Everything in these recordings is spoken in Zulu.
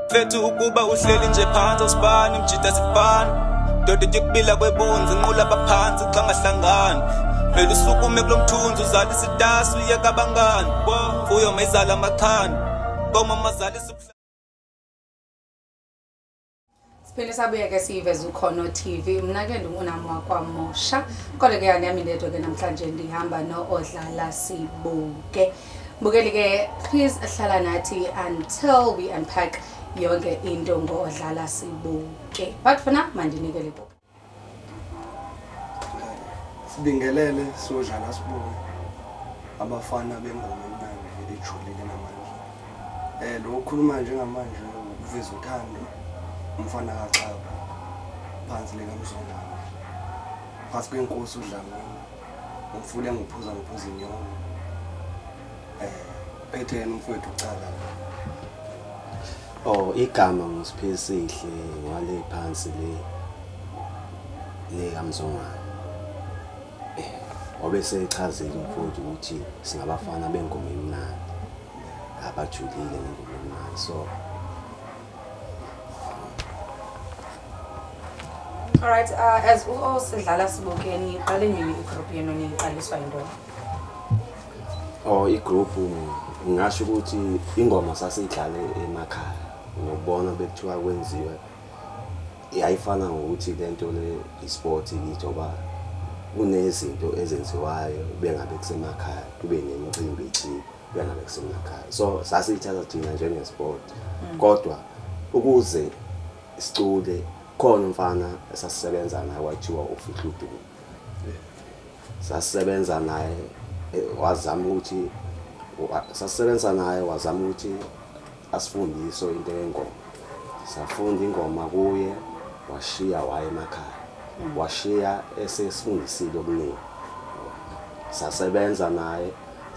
Mfethu ukuba uhleli nje phansi awusibani mjida sifana Doda tyukubila kwebunzi nqula baphansi xa ngahlangani Vele usukume kulomthunzi uzalisa itasi uyeka abangani Mfuyo mayizala amaxhani Koma mazalisa Siphinde sabuya ke siyiveza uKhono TV. Mna ke ndingunam wakwaMosha. Kodwa ke andihamba ndedwa ke namhlanje ndihamba no-Odlala Sibuke. Mbukeli ke please hlala nathi until we unpack yonke into ngo-Odlala Sibuke. But for now mandinikele ibuku. Sibingelele siyodlala sibuke abafana bengoma emnandi ejulile namandla. Lo okhuluma njengamanje uveza uthando umfana kaXaba phansi likaMzongane phasi kwenkosi uDlamini umfule ngiphuza ngiphuza inyongo phethe yena umfowethu ucala la. Oh igama nguSiphesihle wale phansi le le kaMzongane. Wabe sechazile umfowethu ukuthi singabafana bengoma emnandi abajulile ngengoma emnandi so All right, as osidlala sibuke niqale nini igroup yenu niqaliswa yintoni? Oh igroup ngingasho ukuthi ingoma sasiyidlale emakhaya ngokubona bekuthiwa kwenziwe yayifana ngokuthi lento le isport kithi ngoba kunezinto ezenziwayo bengabe kusemakhaya kube nemicimbi ethile bengabe kusemakhaya so sasiyithatha thina njengesport kodwa ukuze sicule khona umfana esasisebenza naye kwathiwa uFihludumo sasisebenza naye wazama ukuthi sasisebenza naye wazama ukuthi asifundise into yengoma safunda ingoma kuye washiya waye emakhaya washiya esesifundisile okuningi sasebenza naye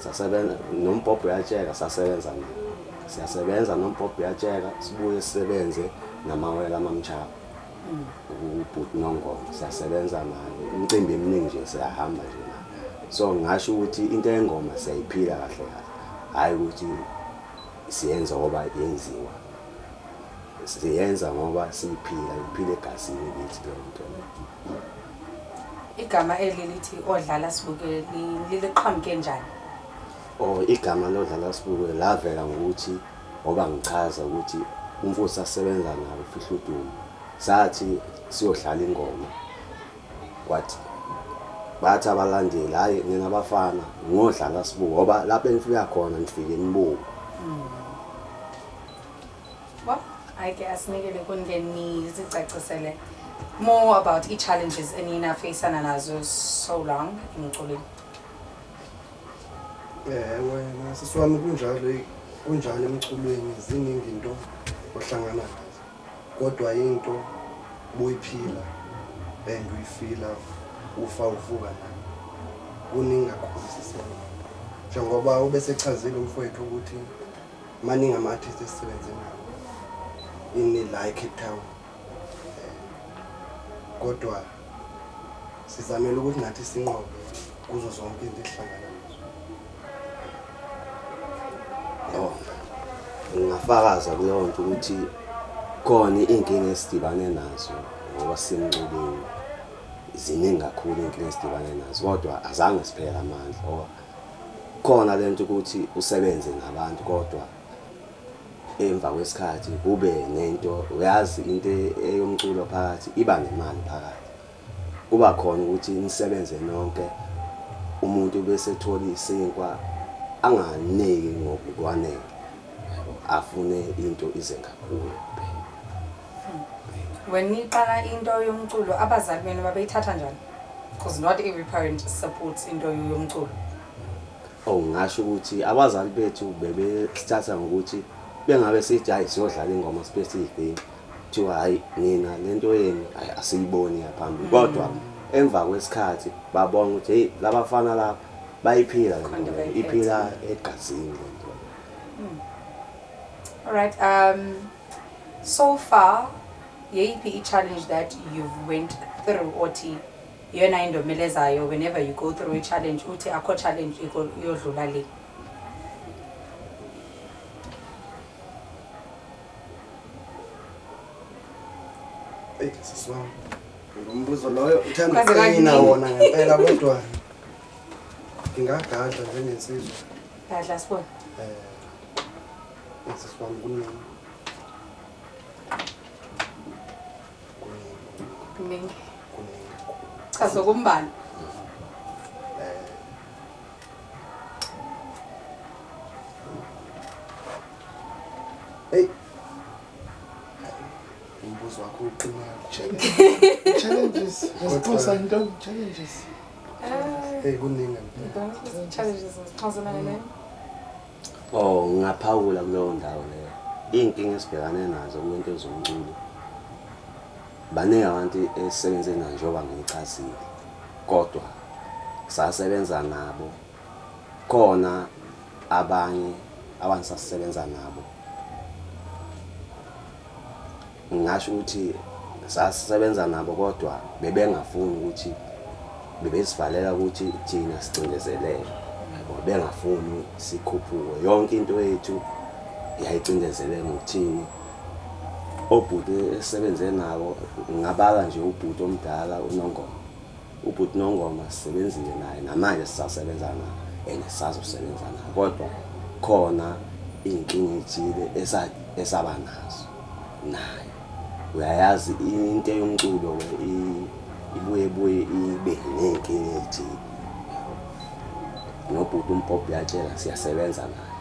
sasebenza nombhobho uyatsheka sasebenza naye siyasebenza nombhobho uyatsheka sibuye sisebenze namawela amamchaba ubhuti nongoma siyasebenza naye imicimbi eminingi nje siyahamba nje naye so ngingasho ukuthi into yengoma siyayiphila kahle kahle hhayi ukuthi siyenza ngoba yenziwa siyenza ngoba siyiphila iphila egazini kithi leyo nto leyo. Igama eli lithi odlala sibuke liqhamuke njani? Oh igama lodlala sibuke lavela ngokuthi ngoba ngichaza ukuthi umfowethu sasebenza naye uFihludumo sathi siyodlala ingoma kwathi bathi abalandeli hayi nina bafana ngodlala sibuke ngoba lapho enifika khona nifike nibuke. Well, hayi ke asinikele kuni ke nizicacisele more about i-challenges eninafeyisana nazo so long emculweni. Wena sisi wami kunjalo kunjalo emculweni ziningi into ohlangana nazo kodwa into buyiphila and uyifila ufa uvuka nayo kuningi kakhulu sisi wami njengoba ubesechazile umfowethu ukuthi maningi ama-artist esisebenze nawo ini la e-Cape Town kodwa sizamele ukuthi nathi sinqobe kuzo zonke into esihlangana nazo. Oh, ngingafakaza kuleyo nto ukuthi khona iy'nkinga esidibane nazo ngoba sisemculweni ziningi kakhulu iy'nkinga esidibane nazo kodwa azange siphele amandla ngoba khona lento ukuthi usebenze nabantu kodwa emva kwesikhathi kube nento uyazi into eyomculo phakathi iba nemali phakathi kuba khona ukuthi nisebenze nonke umuntu bese ethola isinkwa anganiki ngokwanele afune into ize ngakuye kuphela. When niqala into yomculo abazali benu babeyithatha njani? Because not every parent supports into yomculo. Oh ngasho ukuthi abazali bethu bebesithatha ngokuthi bengabe sithi hayi siyodlala ingoma sibe siyifini kuthiwa hayi nina lento yenu hayi asiyiboni yaphambili kodwa emva kwesikhathi babona ukuthi hey labafana laba bayiphila le Khona nto bayiphethe. iphila egazini le nto. All right. So far, yeyiphi i-challenge that you've went through othi iyona indomelezayo whenever you go through a challenge uthi akho challenge iyodlula le? Eyi sisi wami, lo mbuzo loyo uthanda Kwaze ukuqina kwakuningi. wona ngempela, kodwa ngingagadla njengensizwa. Gadla sibone. Sisi wami, kuningi. Kuningi. Kuningi. Kuningi kakhulu. Chaza kumbala. Hey. Umbuzo wakho uqina kakhulu. Challenges. NgesiXhosa yintoni? Challenges. Hey, kuningi ngempela. Challenges ngisiXhosa nayo. Oh, ngingaphawula kuleyo ndawo leyo. Iy'nkinga esibhekane nazo kwinto zomculo, baningi abantu esisebenze nabo njengoba ngichazile, kodwa sasebenza nabo. Khona abanye abantu sasisebenza nabo, ngingasho ukuthi sasisebenza nabo, kodwa bebengafuni ukuthi, bebesivalela ukuthi thina sicindezeleke yabo, bengafuni sikhuphuke. Yonke into yethu yayicindezeleke ngokuthini. Obhuti esisebenze nabo, ngingabala nje ubhuti omdala uNongoma. Ubhuti Nongoma sisebenzile naye, namanje sisasebenza naye and sisazosebenza naye, kodwa khona iy'nkinga ey'thile esaba nazo naye. Uyayazi into yomculo-ke ibuye buye ibe ney'nkinga ey'thile. Nobhuti uMpopo uyatshela, siyasebenza naye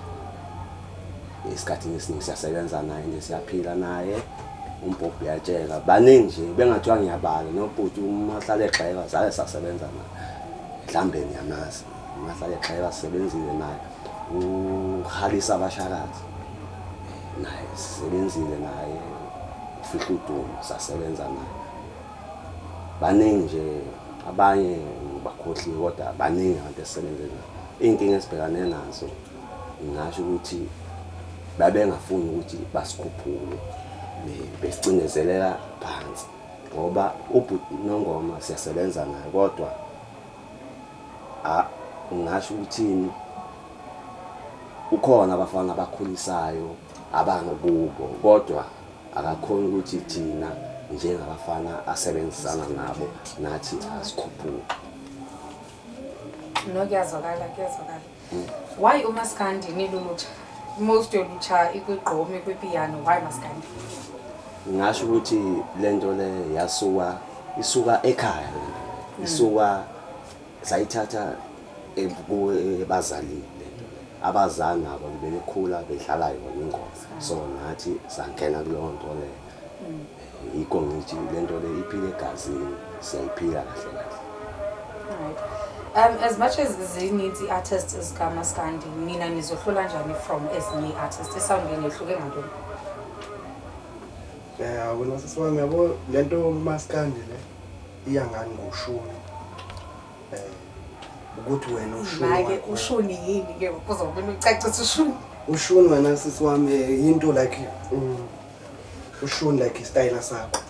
esikhathini esiningi, siyasebenza naye nje, siyaphila naye uMpopo uyatshela. Baningi nje, bengathiwa ngiyabala. Nobhuti uMahlala egxeka, zake sasebenza naye, mhlawumbe niyamazi uMahlala egxeka, sisebenzile naye. Uhalisa abashakazi naye sisebenzile naye, ufihla udumo, sasebenza naye. Baningi nje, abanye ngibakhohliwe, kodwa baningi abantu esisebenze nabo. Iy'nkinga esibhekane nazo, ngingasho ukuthi babengafuni ukuthi basikhuphule, besicindezelela phansi, ngoba ubhuti Nongoma siyasebenza naye, kodwa ngingasho ukuthini, ukhona abafana abakhulisayo abangakubo, kodwa akakhoni ukuthi thina njengabafana asebenzisana nabo nathi asikhuphuke. No, kuyazwakala, kuyazwakala. Why umaskandi nilulutsha? Most yolutsha ikwigqom, ikwipiano, why maskandi? Ngingasho ukuthi lento le yasuka, isuka ekhaya lento, isuka sayithatha ebazalini lento le. Abazali nabo bebekhula bedlala yona ingoma, so nathi sangena kuleyo nto leyo. Yikho ngithi lento le iphile egazini, siyayiphila kahle kahle. Alright. As much as zininzi i-artists zikamaskandi, nina nizohlola njani from ezinye i-artists? I-sound yenu yehluke ngantoni? Wena sisi wami, yabo lento maskandi le iya ngani ngoshuni. Ukuthi wena ushuni Make wakho. Ushuni yini ke, kuzomele ucacise ushuni. Ushuni wena sisi wami, into like ushuni like istyle sakho.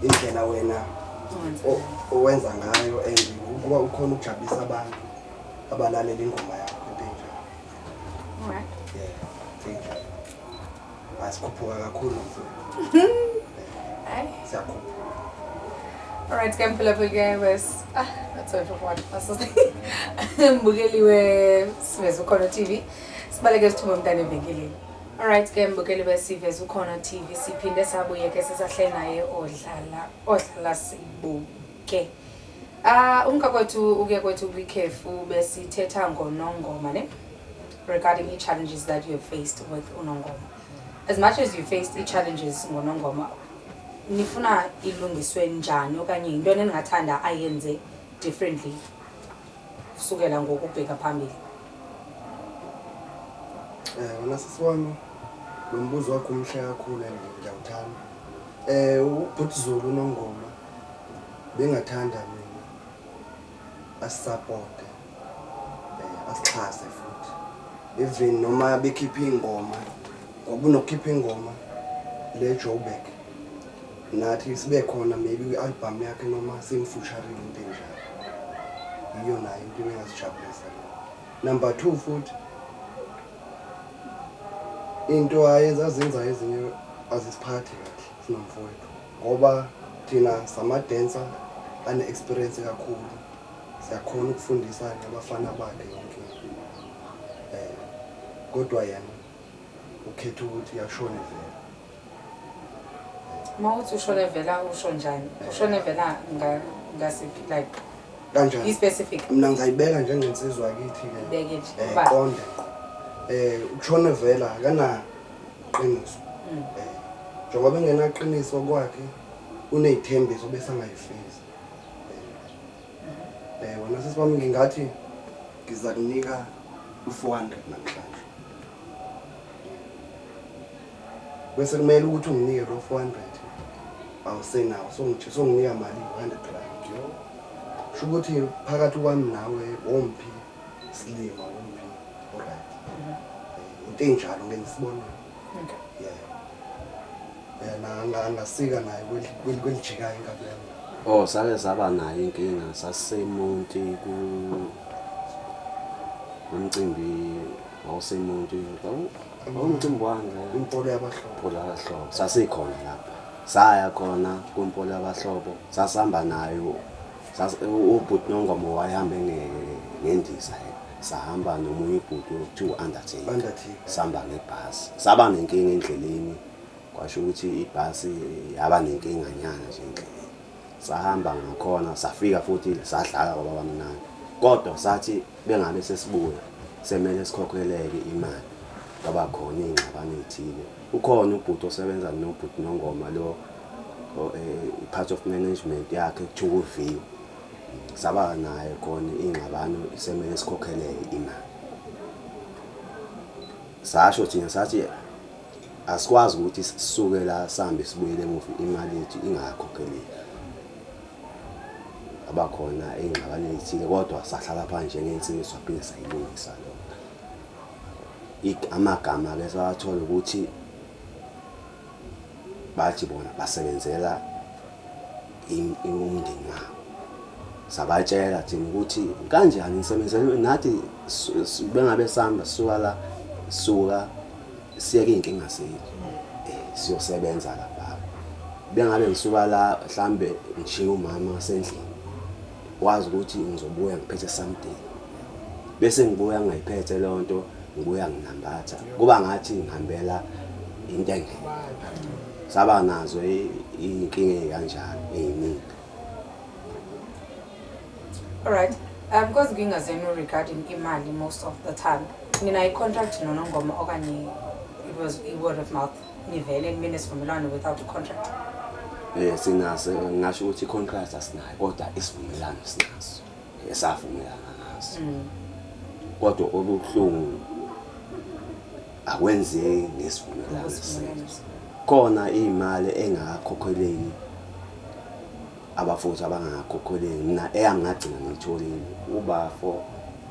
Indlela wena owenza ngayo and ukuba ukhona ukujabulisa abantu abalalela ingoma yakho, into enjalo. Yeah, into enjalo. Asikhuphuka kakhulu mfowethu. Hayi. Siyakhuphuka. Alright, ke mphulaphuli ke wes that's all for one. Mbukeli weSiveza Ukhona TV. Sibaleke sithume umntana evenkileni. Alright ke mbukeli weSiveza Ukhona TV, siphinde sabuye ke, sisahleli naye odlala sibuke. Umka kwethu ukuya kwethu kwikhefu besithetha ngoNongoma ne regarding i-challenges that you have faced with uNongoma. As much as you faced i-challenges ngoNongoma, nifuna ilungiswe njani okanye yintoni eningathanda ayenze differently kusukela ngokubheka phambili? Wena sisi wami, lo mbuzo wakho umhle kakhulu and ngiyawuthanda. UBhuti Zulu uNongoma bengathanda mina asupporte, asixhase futhi. Even noma bekhipha ingoma, ngoba unokukhipha ingoma le Joburg, nathi sibe khona maybe kwi-album yakhe noma sim-featuring, into enjalo. Yiyo nayo into engasijabulisa leyo. Number 2 futhi, into ayenza azenza ezinye azisiphathi kahle sinomfowethu. Ngoba thina sama-dancer ane-experience kakhulu, siyakhona ukufundisa abafana bakhe yonke into. Kodwa yena ukhetha ukuthi ashone vele. Uma uthi ushone vela, usho njani? Ushone vela ngasiphi, like Kanjani? Be specific. Mina ngizayibeka njengensizwa kithi-ke. Ibeke nje. Uqonde ngqo. Ukushone vela akanaqiniso. Njengoba engenaqiniso kwakhe, uney'thembiso bese angayifezi. Wena sisi wami, ngingathi ngiza kunika u-400 namhlanje, bese kumele ukuthi unginike lo 400 awusenawo, songinika mali 100 rand. Sho ukuthi phakathi kwami nawe womphi silima, womphi alright. Into enjalo, ngenza isibonelo. Yeah, yena angasika naye kwelijikayo inkabi yami. Oh, sake saba nayo inkinga, sasiseMonti ku umcimbi wawuseMonti. Wawumcimbi wani lo? Impolo yabahlobo. Impolo yabahlobo. Sasikhona lapha. Saya khona kwimpolo yabahlobo, sasihamba nayo. Ubhuti Nongoma wayehambe ngendiza yena. Sahamba nomunye ubhuti okuthiwa u-Undertaker. Undertaker. Sihamba ngebhasi. Saba nenkinga endleleni. Kwasho ukuthi ibhasi yaba nenkinga nyana nje endleleni. Sahamba ngakhona, safika futhi sadlala kwaba mnandi. Kodwa sathi bengabe sesibuya semele sikhokheleke imali. Kwaba khona iy'ngxabano ey'thile. Ukhona ubhuti osebenza nobhuti Nongoma lo, part of management yakhe kuthiwa uViwe. Saba naye khona iy'ngxabano, semele sikhokheleke imali. Sasho thina sathi asikwazi ukuthi sisuke la sihambe sibuyele emuva imali yethu ingakhokheleki. Abakhona iy'ngxabano ey'thile, kodwa sahlala phansi njengey'nsizwa, saphinde sayilungisa lona. Amagama-ke sawathola ukuthi bathi bona basebenzela umndeni wabo. Sabatshela thina ukuthi kanjani nisebenzela nathi, bengabe sihamba sisuka la, suka siyeke iy'nkinga zethu, siyosebenza lapha. Bengabe ngisuka la mhlambe ngishiye umama wasendlini, wazi ukuthi ngizobuya ngiphethe something, bese ngibuya ngingayiphethe leyo nto, ngibuya nginambatha, kuba ngathi ngihambela into engekho. Saba nazo iy'nkinga ey'kanjalo ey'ningi. Alright. Because nginga zenu regarding imali most of the time. Nina i-contract noNongoma okanye it was i-word of mouth? Nivele nibe nesivumelwano without a contract? Sinaso, ngingasho ukuthi i-contract asinayo, kodwa isivumelwano sinaso esavumelana ngaso. Kodwa okubuhlungu akwenzeki ngesivumelwano sethu. Khona iy'mali engakakhokheleki, abafowethu abangakakhokheleki, mina eyami ngagcina ngiyitholile, ubafo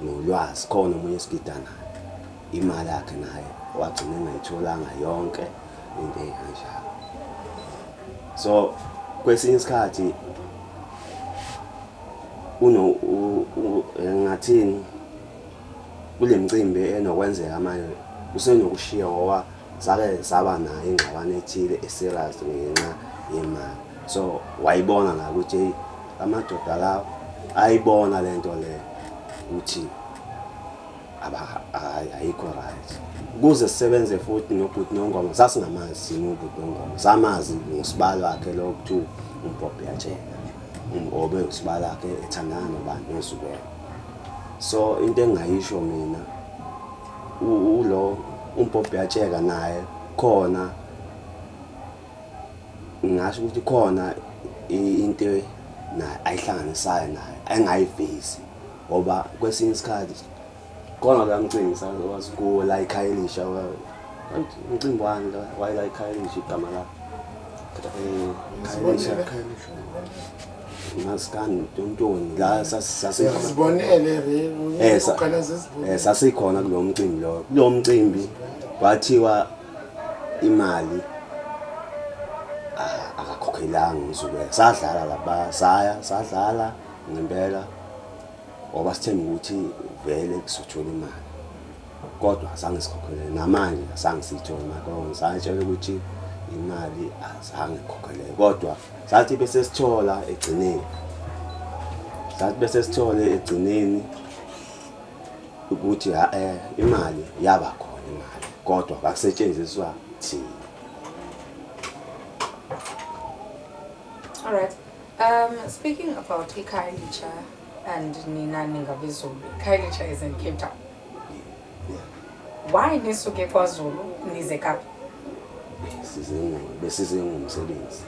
nolwazi. Khona omunye esigida naye, imali yakhe naye wagcina engayitholanga yonke, into ey'kanjalo. So kwesinye isikhathi uno ngathini kule mcimbi enokwenzeka manje usenokushiya, ngoba sake saba nayo ingxabano ethile e-serious ngenxa yemali. So wayibona la ukuthi hey, amadoda lawo ayibona lento le ukuthi ayikho right ukuze sisebenze futhi nobhuti Nongoma. Sasingamazi thina ubhuti Nongoma, samazi ngosibalo wakhe lo kuthiwa uMbhobho Yatshela, obe usibalo wakhe ethandana nobani, noZubeka. So into engingayisho mina, ulo uMbhobho Yatsheka naye khona, ngingasho ukuthi khona into naye ayihlanganisayo naye engayivezi, ngoba kwesinye isikhathi khona la mcimbi wasikuwo la eKhayelitsha, umcimbi wani la wayela eKhayelitsha, igama la Khayelitsha masikani Tontoni la Sibonele re. Uqala sesibonele. Sasikhona kulo mcimbi lo. Kulo mcimbi kwathiwa imali akakhokhelanga uZubeka. Sadlala lapha, saya sadlala ngempela ngoba sithemba ukuthi vele sizothola imali, kodwa azange sikhokhele. Namanje azange siyithole imali, kodwa ngisatshela ukuthi Imali azange ikhokheleke, kodwa sathi bese sithola egcineni, sathi bese sithole egcineni ukuthi imali yaba khona imali, kodwa kwakusetshenziswa thina. All right. Speaking about iKhayelitsha and nina ningabeZulu, iKhayelitsha is in Cape Town. Why nisuke KwaZulu nize Kapa? Besize ngomsebenzi.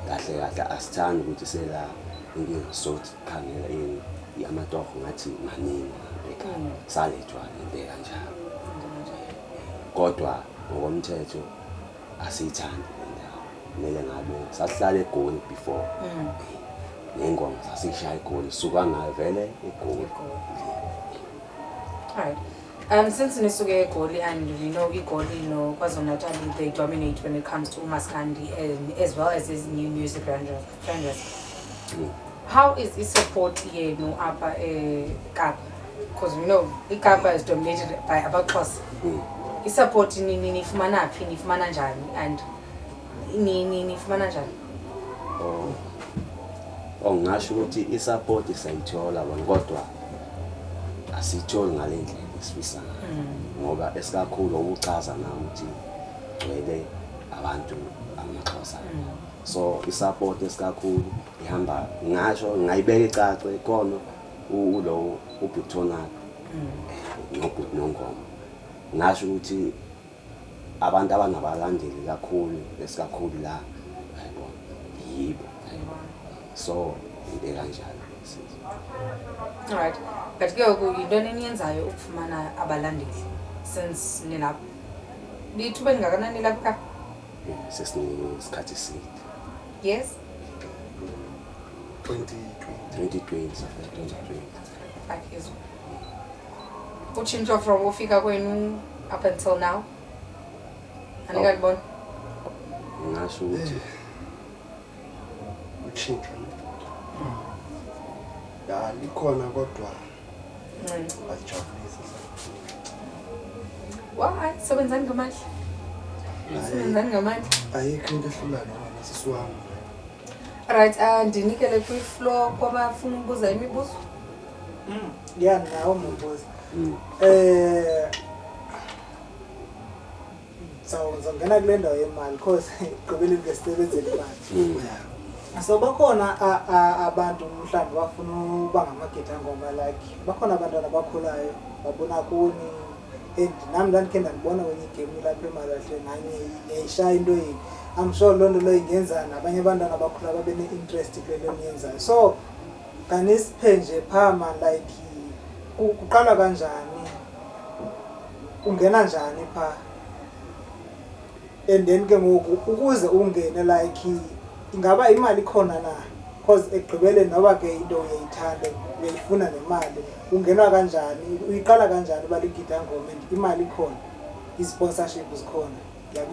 Kahle kahle asithandi ukuthi sela inkinga sothi khangela ini amatoho ngathi maningi ekhaya. Salethwa into kanjalo. Kodwa ngokomthetho asiyithandi le ndawo. Kumele ngabe sasihlala eGoli before. Nengoma sasishaya eGoli, suka ngayo vele eGoli. Alright. Since nisuke eGoli, and we know iGoli no KwaZulu-Natal, they dominate when it comes to uMaskandi and as well as his new music genres. How is the support yenu apha eKapa? Because we know iKapa is dominated by abaXhosa. I-support nifumana phi, nifumana njani, and nifumana njani? Oh, ngasho ukuthi i-support siyayithola bona, kodwa asiyitholi ngale ndlela esifisa ngayo. Ngoba esikakhulu ukuchaza na ukuthi gcwele abantu amaXhosa. So i-support esikakhulu ihamba, ngasho ngayibeka icace khona ulo uButonado noBhuti Nongoma. Ngasho ukuthi abantu abanabalandeli kakhulu esikakhulu la yayibona yibo. So into kanjalo. Alright. But ke ngoku yintoni eniyenzayo ukufumana abalandeli since nilapha? Lithuba elingakanani lapha eKapa? Sesinesikhathi eside. Yes. 2020. 2020, safika 2020. 5 years. Utshintsho from ufika kwenu up until now? Anikalibona? Ngasho ukuthi utshintsho ne? Ya, likhona kodwa alijabulisi. Why? Sebenzani ngamandla. Sebenzani ngamandla. Ayikho into ehlula lona, sisi wami. Right, ndinikele kwi-floor kwabafuna ukubuza imibuzo. Ya, nawo umbuzo. So ngizongena kule ndawo yemali because ekugqibeleni ke sisebenzela imali. So bakhona abantu mhlawumbe bafuna ukuba ngamagidangoma, like bakhona abantwana abakhulayo babona kuni, and nami ndandikhe ndandibona kwenye igame lapha eMalahle nanye niyayishaya into yini. I'm sure loo nto leyo ingenza nabanye abantwana abakhula babe ne-interest kule nto niyenzayo. So kanisiphe nje phaa man, like kuqalwa kanjani, ungena njani phaa, and then ke ngoku ukuze ungene, like ingaba imali ikhona na? Because ekugqibeleni noba ke into uyayithanda, uyayifuna nemali, ungenwa kanjani, uyiqala kanjani uba ligidangoma and imali ikhona, i-sponsorship zikhona,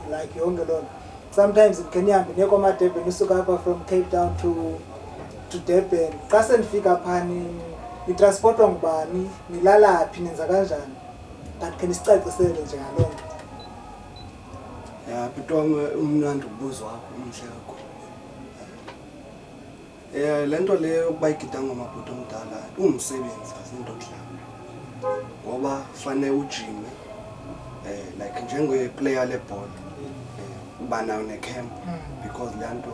like yonke loo nto? Sometimes khe nihambe niye kwamaDurban, usuka apha from Cape Town to Durban. Xa senifika phaa nitransportwa ngubani, nilala phi, nenza kanjani? Kanti khe nisicacisele nje ngaloo nto. Ya, bhuti wami, umnandi umbuzo wakho, umhle kakhulu. Le nto leyo yokuba igidangoma, bhuti omdala, umsebenzi, asinto kudlala. Ngoba fanele ujime like njenge-player lebhola, uba nayo ne-camp because le nto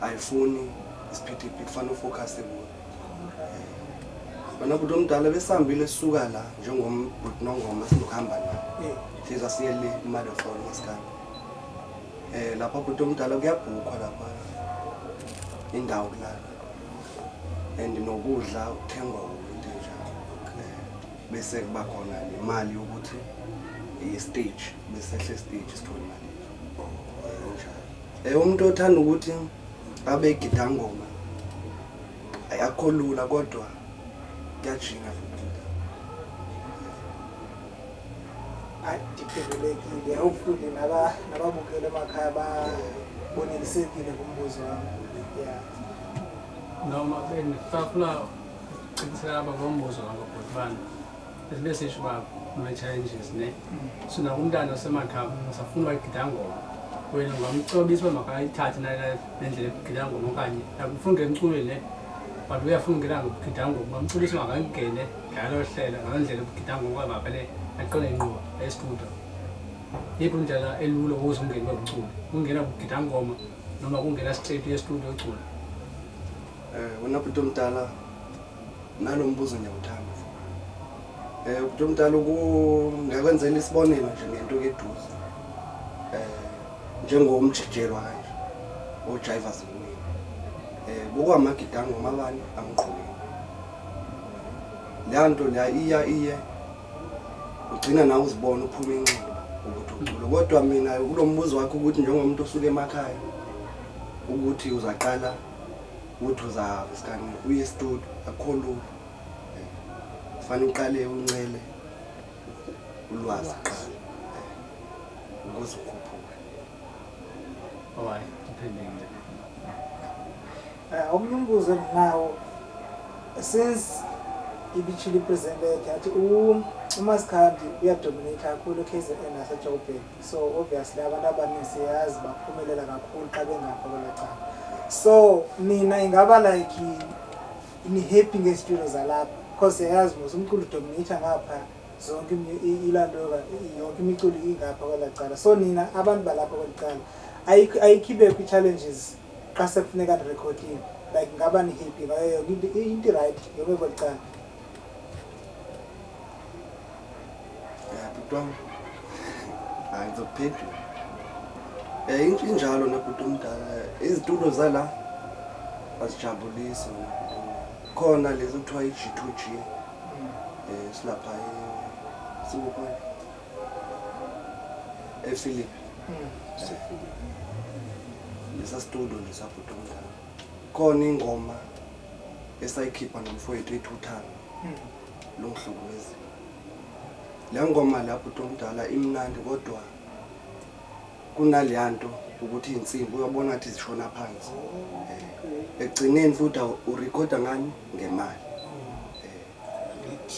ayifuni isiphithiphithi, kufanele ufocus kuyo. Wena bhuti omdala, besihambile sisuka la njengombhuti Nongoma sinokuhamba naye. Siza siye le eMotherfall masikandi. Lapha bhuti omdala kuyabhukhwa lapha indawo kulala. And nokudla kuthengwa into enjalo. Bese kuba khona nemali yokuthi i-stage, bese ehle stage sithole imali. Njalo. Umuntu othanda ukuthi abe igidangoma ayakho lula, kodwa kuyajinga futhi. Hayi, ndiphendulekile. Hopefully nababukeli emakhaya babonelisekile kumbuzo wami. Yeah. Noma bengifuna ukuqiniseka lapha ngombuzo wakho, bhuti bani. Besibe sisho uba Noma-challenges ne. So nakumntana osemakhaya usafuna uba igidangoma, wena ungamcebisa uba makayithathe nale ndlela yokugidangoma, okanye akufuna ungena emculweni ne, but uyafuna ungena ngokugidangoma, ungamcebisa uba makangene ngalo hlelo, ngalo ndlela yokugidangoma, okanye mavele aqale ngqo estudio? Yiphi indlela elula ukuze ungene kwemculo, ungena kugidangoma noma kungena straight estudio ocula? Wena bhuti omdala, nalo mbuzo ngiyawuthanda. Bhuti omdala, ngakwenzela isibonelo nje ngento eduze. Njengomjijelwa kanje, oJivers Mnini. Bokwamagidangoma abani amqhubeni. Leya nto leya iya iye ugcina nawe uzibona uphuma inxeba ukuthi ucula. Kodwa mina kulo mbuzo wakho ukuthi njengomuntu osuka emakhaya ukuthi uzaqala ukuthi uzaviskani uye studio, akukho lula. Kufanele uqale uncele ulwazi kuqala ukuze ukhuphuke. Alright, uphendulile. Omunye umbuzo enginawo, since ibichili presented yathi uMaskandi uyadominate kakhulu e-KZN naseJoburg, so obviously abantu abaningi siyazi baphumelela kakhulu xa bengapha kwela cala. So nina ingaba like ni-happy ngestudio zalapha? Because siyayazi mos umculo udominate ngapha, zonke ilanto, yonke imiculo ingapha kwela cala. So nina abantu balapha kweli cala, ayikho ibekho i-challenges xa sekufuneka nirekhodile? Like ngaba ni-happy ngayo yonke into i-right yonke kweli cala? Ya bhuti wami, hayi, ngizokuphendula. Injalo nabhuti omdala, izitulo zala azijabulisi wena bhuti omdala. Khona lezi kuthiwa i-G2G, silapha sikuphi manje? ePhilippi. Lesa studio nje sabhuti omdala. Khona ingoma esayikhipha nomfowethu ethi uthando longihlukumezile. Le ngoma la bhuti omdala imnandi, kodwa kunaleya nto ukuthi iy'nsimbi uyabona ngathi zishona phansi. Ekugcineni futhi urekhoda ngani? Ngemali.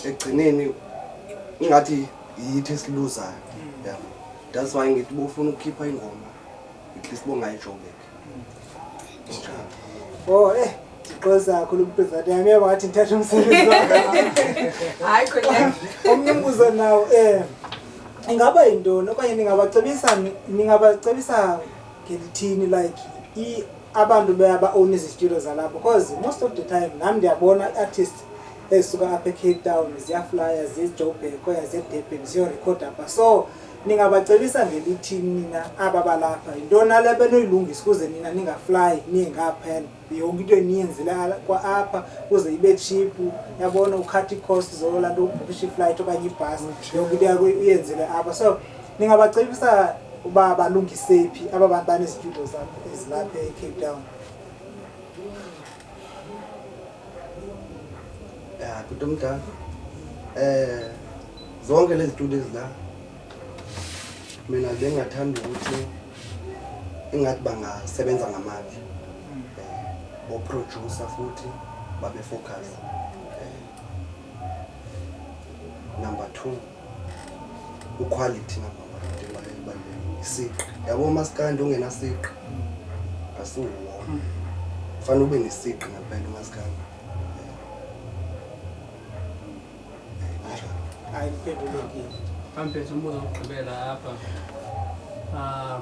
Ekugcineni ingathi yithi esiluzayo, yabo. That's why ngithi bofuna ukukhipha ingoma, at least bongayi-Joburg. Njalo. Oh, ndixolisa kakhulu umpresenter yami, yaba ngathi ndithatha umsebenzi wakho. Hayi khona. Omnye umbuzo nawo, ingaba yintoni okanye ningabacebisa ngelithini like abantu beyaba-own izitudio zalapho? Because most of the time nam ndiyabona i-artist ezisuka apha eCape Town ziyaflya ziye eJoburg okanye ziye eDurban ziyorekhoda apha. So ningabacebisa ngelithini nina aba balapha? Yintoni nale benoyilungisa ukuze nina ningafly niye ngaphaya, yonke into eniyenzile kwa apha ukuze ibe cheap, yabona, ukhatha i-cost zolaa nto, ubhukisha iflight okanye ibhasi, yonke into yakho uyenzile apha? So ningabacebisa uba balungise phi aba bantu banezitudio zabo ezilapha eCape Town? Ya bhuti omdala, zonke lezi studio ezila, mina bengingathanda ukuthi engathi bangasebenza ngamandla, bo-producer futhi babe focus. Number two, uquality number one, into ebalulekile isiqi, yabo. Umasikandi ongenasiqi asiwuwo, kufanele ube nesiqi ngempela umasikandi. Njalo. Hayi, iphendulekile. Mhlawumbe umbuzo wokugqibela apha. Ah,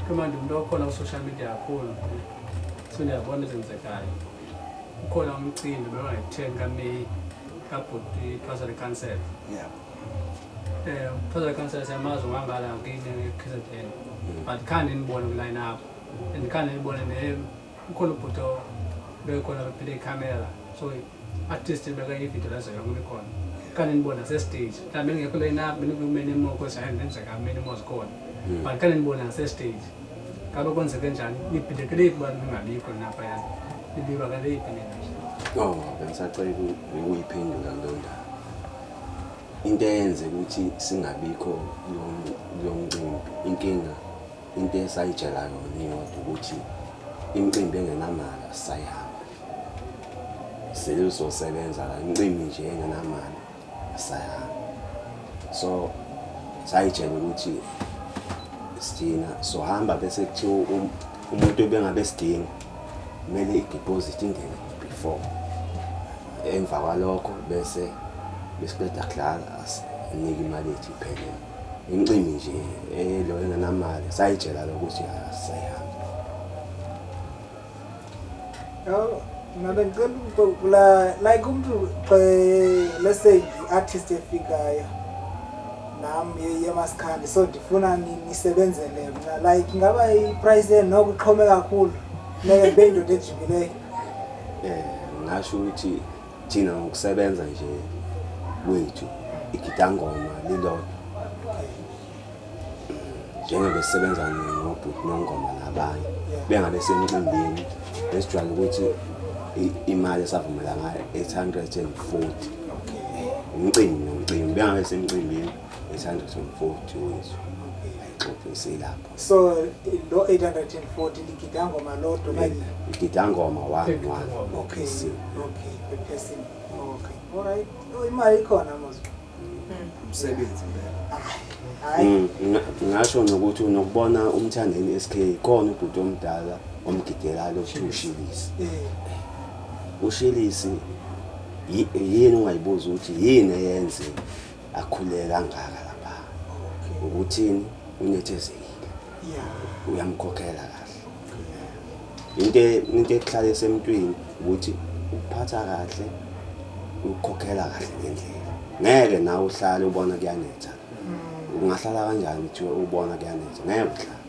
kuma ndimntu okhona ku-social media kakhulu, so ndiyabona ezenzekayo. Ukhona umcimbi bewange-10 kaMeyi kabhuti Thwasa Council. Thwasa Council siyamazi ungangala kini e-KZN, but khange ndinibone kwi-line up and khange ndinibone ne ukhona ubhuti bekhona bephethe ikhamera, so artist beka ividiyo lezo yonke ikhona, khange ndinibone nasestage. Mhlawumbe bengekho line up, bendikwi-many more, because hayi ndenzeka many more zikhona, but khange ndinibone nasestage. Ngabe kwenzeke njani? Nibhidekele phi uba ningabikho naphayana? Nibibakele phi nina nje? Oh, bengisacela ukuyiphendula leyo ndaba. Into eyenze ukuthi singabikho kulo mcimbi, inkinga into esayitshela yona iyodwa, ukuthi imicimbi engenamali asisayihamba. Sele uzosebenza la, imicimbi nje engenamali asisayihamba. So sayitshela ukuthi sithina sohamba bese kuthiwa umuntu obengabe sidinga kumele i-deposit ingene before, emva kwalokho bese besiqeda kudlala asinike imali yethu iphelele. Imicimbi nje elo engenamali sayitshela lokho ukuthi asayihamba. Yho, mna bendicela kula like umntu xa, let's say, i-artist efikayo nam yemaskandi, so ndifuna nisebenzele mna, like ingaba i-price yenu noko ixhome kakhulu, funeke ndibe yindoda ejikileyo? Ngasho ukuthi thina ngokusebenza nje kwethu igidangoma lilodwa, njengoba sisebenza nobhuti nongoma nabanye bengabe semcimbini, besijwayele ukuthi imali esavumela ngayo 840 umcimbi nomcimbi, bengabe semcimbini 840 wethu, ayixoxe silapho. So lo 840 ligidangoma lodwa okanye? Igidangoma one one. Okay, per person. Okay, alright. Oh, imali ikhona mos. Umsebenzi impela. Hayi. Ngasho nokuthi unokubona uMthandeni SK khona ubhuti omdala omgidelayo okuthiwa uShilisi. UShilisi yini ungayibuza ukuthi yini eyenze akhule kangaka lapha? Ukuthini, unethezekile. Uyamkhokhela kahle. Into ekuhlala esemntwini ukuthi ukuphatha kahle, ukukhokhela kahle ngendlela. Ngeke nawe uhlale ubona kuyanetha. Ungahlala kanjani kuthiwa ubona kuyanetha? Ngeke uhlale.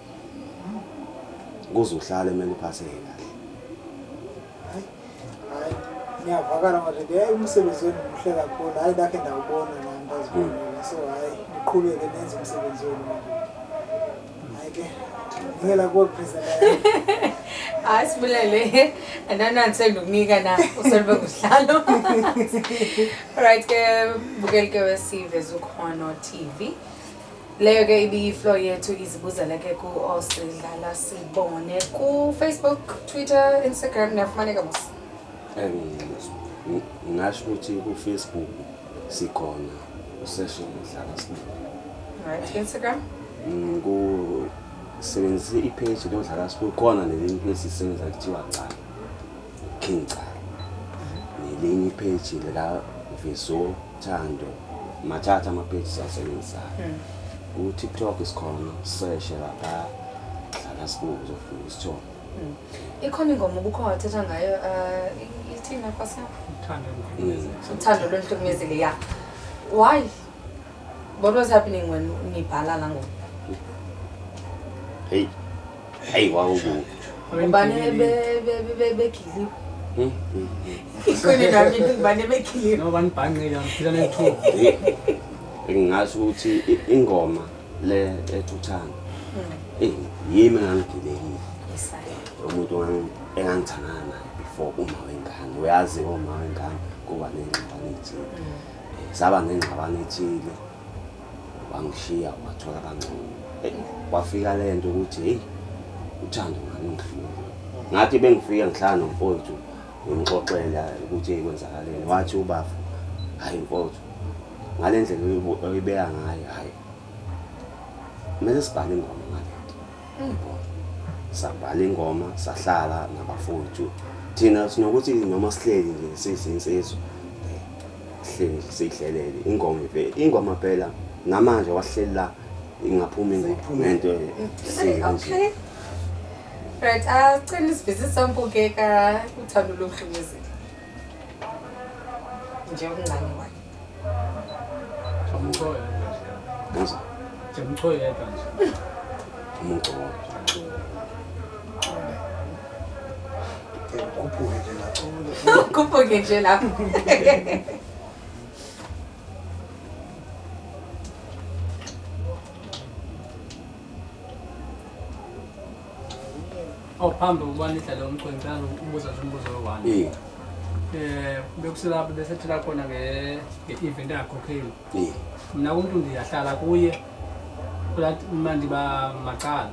Kuze uhlale kumele uphatheke kahle. Hayi, niyavakala madoda. Hayi, umsebenzi wenu muhle kakhulu. Hayi, ndakhe ndawubona nami, ndazibonela. So hayi, niqhubeke nenze umsebenzi wenu madoda. Hayi ke, ngicela kuwe, presenter. Hayi, sibulele, andinanto endikunika na uselibe kusihlalo. Alright ke bukeli ke wesiveza Ukhono TV, leyo ke ibiyi-floor yethu izibuzela ke ku-Osidlala Sibone ku-Facebook, Twitter, Instagram, niyafumaneka mos? Ngingasho ukuthi ku-Facebook sikhona, useshe Dlala Sibone. Right, Instagram? Ku sebenzise i-page loDlala Sibuke, khona nelinye i-page sisebenza kuthiwa Cala King Cala, nelinye i-page lika Viso Thando mathatha ama-page siyasebenzisayo. Ku-TikTok sikhona, seshe lapha Dlala Sibuke, uzofika usithole. Ikhona ingoma ubukho wathetha ngayo, ithini nkosi yam? Uthando. Uthando lwentlukumezile, ya. Why, what was happening when nibhala la ngoma? Hey hey, wawukubi. Ubani begiliwe? Ikhona nami, ngibane begiliwe? No, banibhanqile, ngiphila nethuba. Ngingasho ukuthi ingoma le ethi uthando, yimi engangigilekile. Umuntu engangithandana naye before, uma wengane, uyazi uma wengane kuba nengxabano ethile. Saba nengxabano ethile, wangishiya wathola kangcono. Kwafika le nto ukuthi hey, uthando ngalungidlula. Ngathi bengifika ngihlala nomfowethu, ngimxoxela ukuthi hey, kwenzakaleni, wathi ubafu, hayi mfowethu, ngale ndlela oyibeka ngayo, hayi, kumele sibhale ingoma ngalento. Yabo, sabhala ingoma, sahlala nabafowethu. Thina sinokuthi noma sihleli nje sizinsizwa, sihleli nje siyihlelele ingoma ingoma phela namanje wahleli la ingaphuma ingoma ngento ehleli nje. Okay, right, acela isivisi sampuke ka uthando lomhlumezile nje umncane wayo. Umco yedwa nje. Ngizwa. Nje umco yedwa nje. Umuntu owodwa. Ukhuphuke nje lapho. Khuphuke nje lapho. Oh, phambi kokuba nidlale umculo, ngicela ukubuza nje umbuzo oyi-one. Bekuselapho besethela khona nge-event engakhokheli. Mna kumntu ndiyahlala kuye kulathi mna ndiba macala.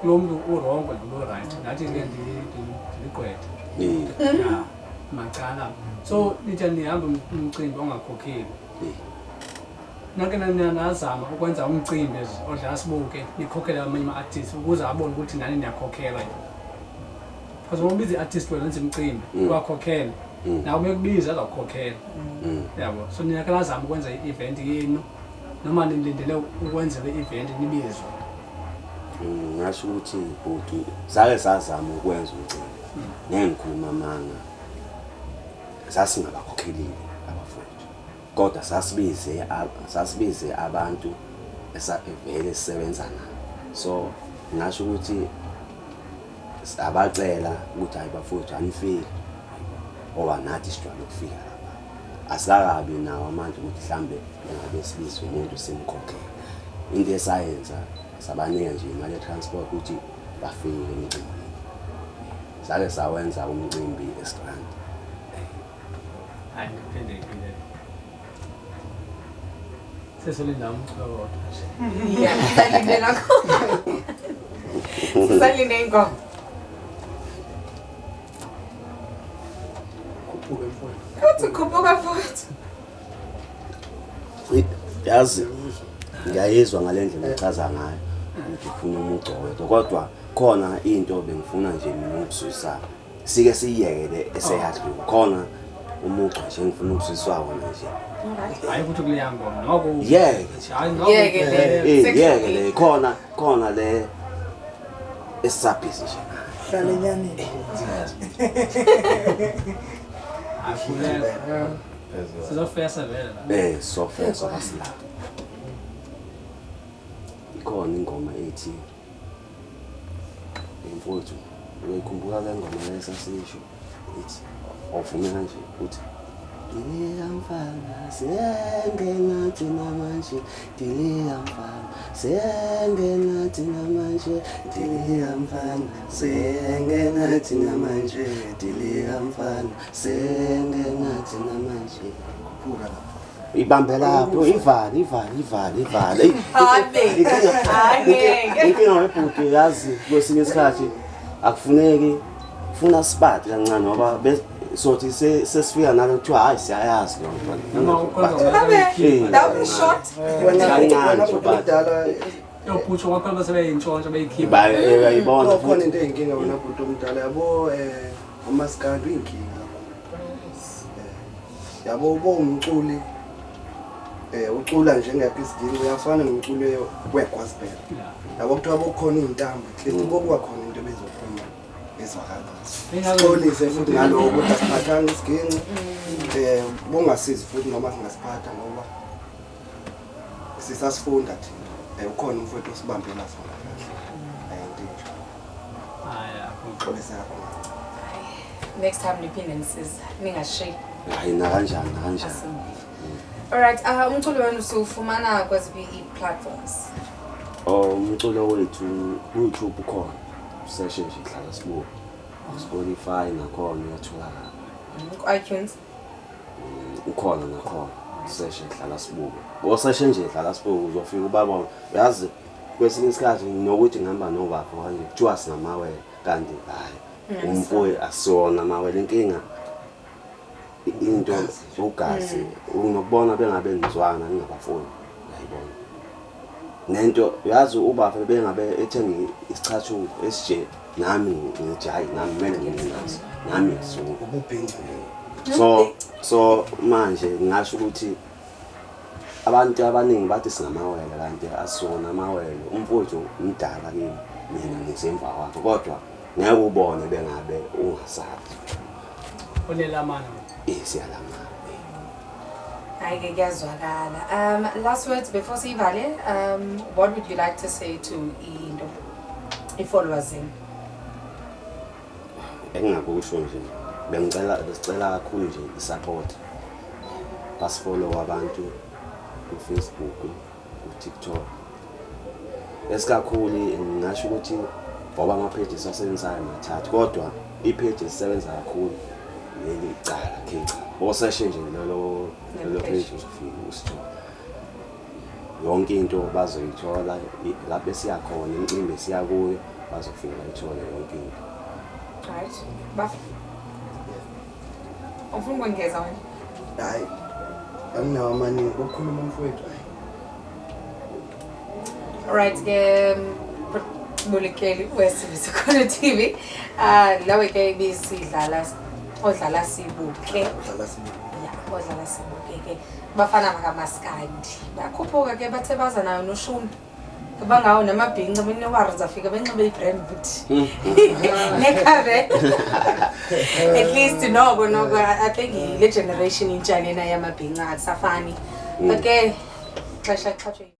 Kulo mntu u-wrong nomntu o-right, ndathi ke ndiligqwetha. Ya, macala. So nithi nihamba umcimbi ongakhokheli. Nake nazama ukwenza umcimbi odlala sibuke nikhokhele amanye ama-artist ukuze abone ukuthi nani niyakhokhela yona. Because uma ubiza i-artist wena wenza umcimbi uyakhokhela. Nawe bekubiza azakukhokhela. Yabo. So niyake nazama ukwenza i-event yenu noma nilindele ukwenzela i-event nibizwe. Ngasho ukuthi bhuti sake sazama ukwenza umcimbi. Ngeke ngikhuluma amanga. Sasingabakhokhelile abafowethu. Kodwa sasibize abantu esavele sisebenza nabo. So ngasho ukuthi abacela ukuthi hayi bafowethu anifiki. Ngoba nathi sijwayele ukufika lapha. Asikabi nawo amandla ukuthi mhlambe engabe sibize umuntu simkhokhele. Into esayenza sabanika nje imali ye-transport ukuthi bafike emcimbini. Sake sawenza umcimbi eStrand. Hayi ngiphinde ngiphinde. Sesolinda umculo wodwa nje. Yeah, sisalinde lakho. Sisalinde ingoma. Khuphuka mfowethu. Uthi khuphuka futhi. Yazi ngiyayizwa ngale ndlela ochaza ngayo ukuthi ufuna umugco wedwa kodwa khona into bengifuna nje mina ukuzwisa sike siyiyekele eseyadlula khona umugco nje engifuna ukuzwiswa wona nje. Hayi ukuthi kuleya ngoma noko Yeke nje. Hayi noko Yeke le. Yeke le khona le esisabhizi nje. Hlala enyaneni. Akhuleka. Sizofesa vele la. Sofesa basilapha. Ikhona ingoma ethi mfowethu uyayikhumbula le ngoma lesasisho ithi ovume kanje uthi Dilika mfana sengena thina manje, dilika mfana sengena thina manje, dilika mfana sengena thina manje, dilika mfana sengena thina manje. Khuphuka lapha. Ibambe lapho ivale. Hayi. Inkinga webhuti yazi kwesinye isikhathi akufuneki funa sibade kancane ngoba sothi sesifika nalo kuthiwa hayi siyayazi leyo nto. Noma ukhona That was short. Wena bhuti omdala Yophutho kwakhona bese beyintshontsha beyikhipha. Bayibona khona into eyinkinga wena bhuti omdala yabo umaskandi uyinkinga kakhulu. Yabo ubo umculi ucula njengakho isidingo uyafana nomculo wegospel. Yabo kuthiwa bokukhona iy'ntambo at least bokuba khona into ebezophuma ezwakala. Sixolise futhi ngaloko ukuthi asiphathanga isiginci. Bongasizi futhi noma singasiphatha ngoba sisasifunda thina. Ukhona umfowethu osibambela sona kahle. Into enje. Hayi akho. Xolise kakhulu. Next time niphinde nisiza ningashiyi. Hayi nakanjani. Alright, umculo wenu siwufumana kweziphi i-platforms? Umculo wethu ku-YouTube ukhona. Useshe nje hlala sibuke. Spotify nakhona uyatholakala. Ku-iTunes? Ukhona nakhona. Useshe hlala sibuke. Oseshe nje hlala sibuke uzofika ubabona. Uyazi kwesinye isikhathi nokuthi ngihamba nobaba kanje kuthiwa singamawele kanti hayi umfoyi asiwona amawele inkinga into ugazi unokubona bengabe nizwana ningabafuni uyayibona nento uyazi ubafa bengabe ethenga isicathulo esije nami ngithi hayi nami kumele ngibe naso nami ngisuka Ububhinca. So manje ngingasho ukuthi abantu abaningi bathi singamawele kanti asiwona amawele. Umfowethu umdala kimi mina ngizemva kwakhe kodwa ngeke ubone bengabe ungasazi. Onelamana. Siyalamana. Hayi ke kuyazwakala. Last words before siyivale, what would you like to say to into i-followers zenu? Engingakusho nje besicela kakhulu nje i-support. Basifollow abantu ku-Facebook, ku-TikTok. Esikakhulu ngingasho ukuthi ngoba ama-page esiwasebenzisayo mathathu kodwa i-page esisebenza kakhulu leli icala K Oseshe nje lolo page uzofika usithole. Yonke into bazoyithola lapho esiyakhona imicimbi esiya kuyo bazofika bayithole yonke into. Right. Bafo. Ufuna ukwengeza wena? Hayi. Anginawo amaningi ukukhuluma mfowethu. Hayi. Alright ke, Bulikeli wesivisa TV. Ah, lawe ke ibisidlala odlala sibuke. Udlala sibuke. Ya, odlala sibuke ke. Bafana bakamaskandi. Bakhuphuka ke, bathe baza nayo noshumi. Bangawo namabhinca, benewari zafika benxibe i-brand futhi. Nekhave. At least noko I think le generation intsha lena yamabhinca akusafani. But ke xesha xhatshwe.